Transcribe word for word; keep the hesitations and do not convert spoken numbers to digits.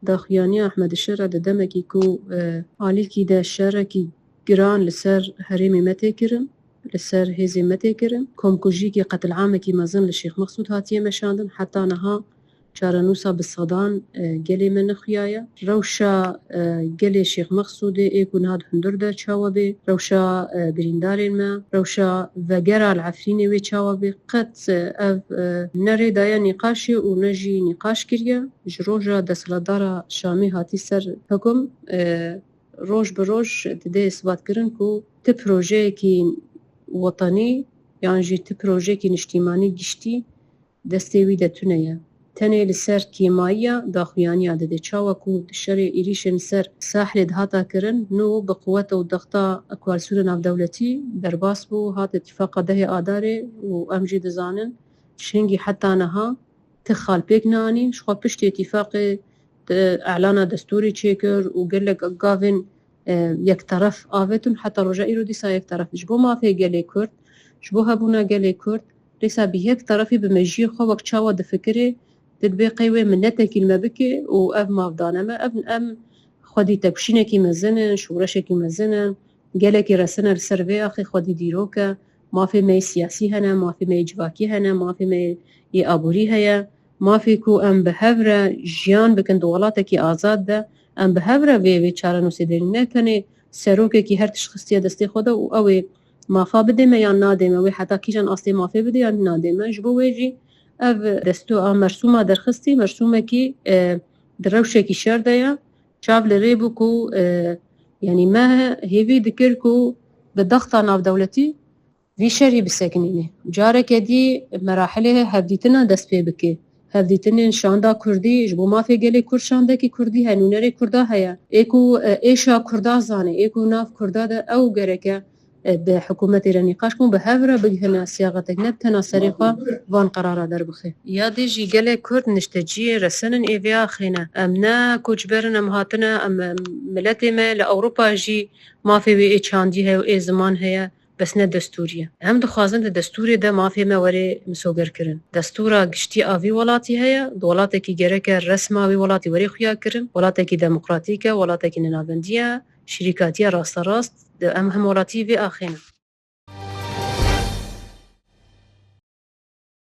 Daxuyaniya Ehmed Şera di demekî ku, e, alîkî de şerekî giran li ser herêmê me tê kirin, li ser hêzê me tê kirin, komkujiyekî qetilamekî mezin li Şêx Mexsûd hatiye meşandin, heta niha çarenûsa bi sedan, e, gelê me nexuyaye. Rewşa, e, gelê Şêx Mexsûdê ê ku niha di hundir de çawa bê, rewşa, e, birîndarên me, rewşa vegera li Efrînê wê çawa bê, qet, e, ev, e, ne rê daye nîqaşê û ne jî nîqaş kiriye. Ji roja desthilatdara Şamê hatî ser hukum, e, roj bi roj didê isbatkirin ku ti projeyekî wetenî yan jî ti projeyekî niştîmanî giştî destê wî de tune ye. Tenê li ser kêmayiya daxuyaniya didê. Çawa ku di şerê êrîşên li ser Sahlê dihata kirin, nû bi quwet û dexta koalîsyona navdewletî derbas bû, hat îtîfaqa dehê Adarê û em jî dizanin, ji hingî heta niha ti xal pêk neanîn. Ji xwe piştî îtîfaqê di elana destûrê çêkir û gelek gavên, e, yekteref avêtin, heta roja îro dîsa yekteref. Ji bo mafê gelê Kurd, ji bo hebûna gelê Kurd, dîsa bi yekterefî bi mejiyê xwe wek çawa difikirê, dibê qey wê minetekî li me bike û ev maf dane me. Ev, em xwedî tepşînekî mezin in, şoreşekî mezin in. Gelekî resine li ser vê axê xwedî dîrok e. Mafê me yê siyasî hene, mafê me yê civakî hene, mafê me yê aborî heye. Mafê ku em bi hev re jiyan bikin di welatekî azad de, em bi hev re vê, vê çarenûsê derîn. Ne tenê serokekî her tişt xistiye destê xwe de û ew ê mafa bidê me yan nadê me, wê heta kîjan astê mafê bidê yan nadê me. Ji bo wê jî ev destû a mersûma derxistî, mersûmekî, e, di rewşekî şer de ye. Çav li rê bû ku, e, yanî me hêvî dikir ku bi dexta navdewletî vî şerî bisekinîne. Careke dî merahilê hevdîtina dest pê bike. Hevdîtinên şanda Kurdî, ji bo mafê gelê Kurd şandekî Kurdî heye, nûnerê Kurda heye. Ê ku, e, êşa Kurda zane, ê ku nav Kurda de ew gereke, e, bi hikûmetê re nîqaş bûn, bi hev re bigihine siyaxetek, ne bi tena serê xwe van qerara derbixe. Ya dê jî gelê Kurd nişteciyê resinin ê vê axê ne. Em ne koçber in, em hatine, em, em miletê me li Ewropa jî mafê wê ê çandî heye û ê ziman heye, bes ne destûrî ye. Em dixwazin di destûrê de mafê me were misogerkirin. Destûra giştî a vî welatî heye, di welatekî gereke resma wî welatî were xuya kirin. Welatekî demokratîk e, welatekî nenavendî ye, şirîkatiya rasterast di em hemwelatî vê axê ne.